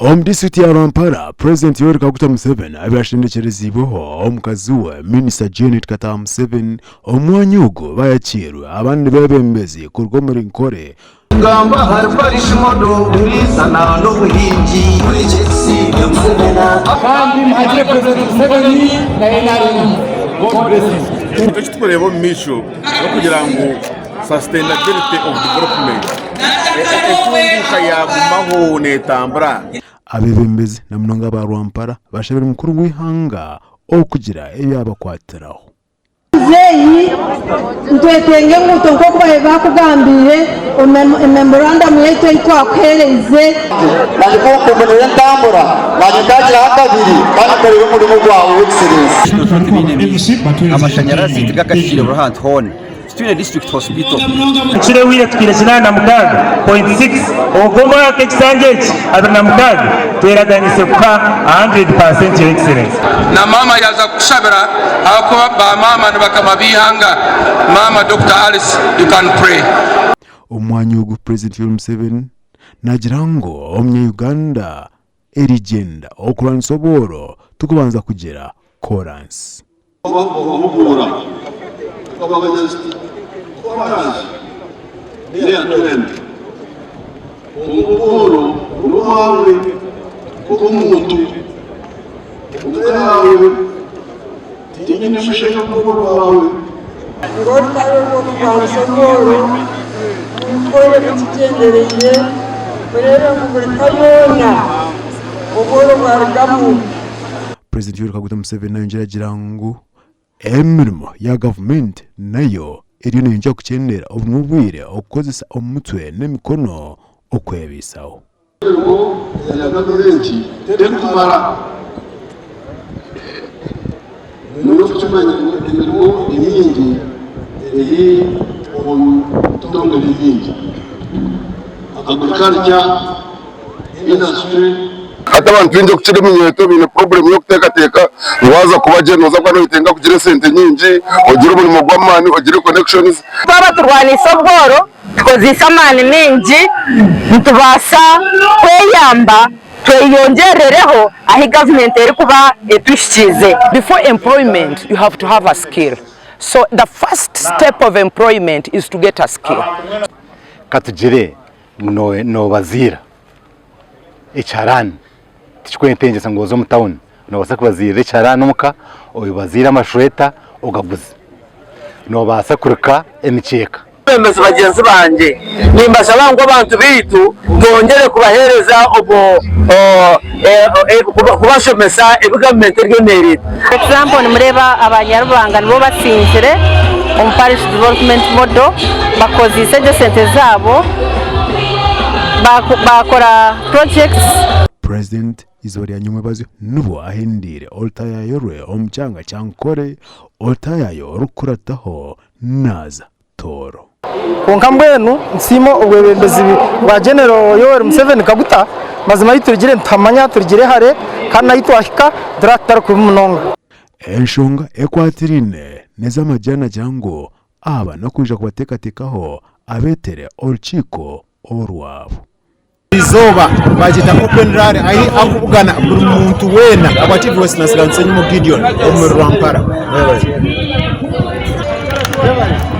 Omu disiturikiti ya Rwampara, Purezidenti Yoweri Kaguta Museveni abaire ashendekyereziibweho omukazi we Minisita Janet Kataaha Museveni. Omu mwanya ogu bayakiirwe abandi beebembezi kuruga omuri Nkore. Ngamba ahari Parish Model buriizana n'obuhingi. Kandi muhagire President Museveni na NRM. God bless you. Eki turikureeba omu maisho n'okugira ngu sustainability of development, entunguuka yaagumaho neetambura. Abeebembezi na munonga aba Rwampara bashabire mukuru w'eihanga okugira ebi yabakwatiraho. Muzeeyi, nitwetenga enguuto nk'oku baabaire baakugambiire omu memorandum yaitu ei twakuheereize. Nanye ku okumbonera entambura, nanye nkagiraho akabiri kandi nkareeba omurimo gwawe Excellency. Amashanyarazi tigakahikire buri hantu hoona. Titwine district hospital. Ekiro ehweire tutwire 86.6 ogwo omwaka ekisanja eki 26 tweraganise kuha 100% your excellency. Na maama yaaza kukushabira ahakuba ba maama ni bakama b'eihanga. Maama Dokita Alice you can pray. Omu mwanya ogu Purezidenti Yoweri Museveni naagira ngu omunya Uganda erigyenda okurwanisa obworo tikubanza kugira koransi. Obuguura Koraasi n'eya twena. Omubuuro n'owaawe nk'omuntu. Omu ka yaawe tihaine mushaija omubuuro waawe. Ngu orutaro rw'okurwanisa obworo murukore mukigyendereire, mureebe ngu buri ka yoona obworo bwarugamu. Purezidenti Yoweri Kaguta Museveni nayongyera agira ngu emirimo ya gavumenti nayo eriyo neyongyera kukyendera obumwe obwire okukozesa omutwe n'emikono okwebaisaho. Emirimo ya gavumenti terikumara. Mwine kukimanya ngu emirimo emingi eri omu bitongore ebindi, agriculture, industry. Hati abantu baingi okukira eminyeeto baine purobulemu y'okuteekateeka ngu waaza kuba gye nooza kuba noyetenga kugira esente nyingi, ogire omurimo gw'amaani, ogire connections. Twaba turwaniise obworo tukozeise amaani maingi nitubaasa kweyamba tweyongyerereho ahu gavumenti erikuba etuhikiize. Before employment you have to have a skill so the first step of employment is to get a skill. Ka tugire ngu noobaziira ekiharani, tikikwetengyesa ngu oze omu tawuni, noobaasa kubaziirira ekiharani omuka, obaziire amashweta ogaguze. Noobaasa kuruka emikyeka. Abeebembezi bagyenzi bangye, nimbashaba ngu abantu baitu twongyere kubaheereza kubashomesa ebi gavumenti eriyo neereeta. Example nimureeba aba Nyarubanga nibo basingire omu parish development model bakozeise gye sente zaabo baakora projects. President eizooba rya nyomwebazyo nibwo ahendeire orutayayo rwe omu kyanga kya Nkore, orutayayo orukukurataho naaza Tooro. Kwonka mbwenu nsiima obwebembezi bwa Genero Yoweri Museveni Kaguta, mazima ahu turugire nituhamanya, turugire hare kandi n'ahu twahika turaba tutari kubi munonga. Enshonga ekwatiraine n'ez'amagye nagira ngu aba n'okwija kubateekateekaho abeetere orukiiko orwabo. Eizooba bagyeta Open Rally ahi arikubugana buri muntu weena. Ahabwa TV West Nasiga Nsenyimo Gideon omuri Rwampara. Mwebaze.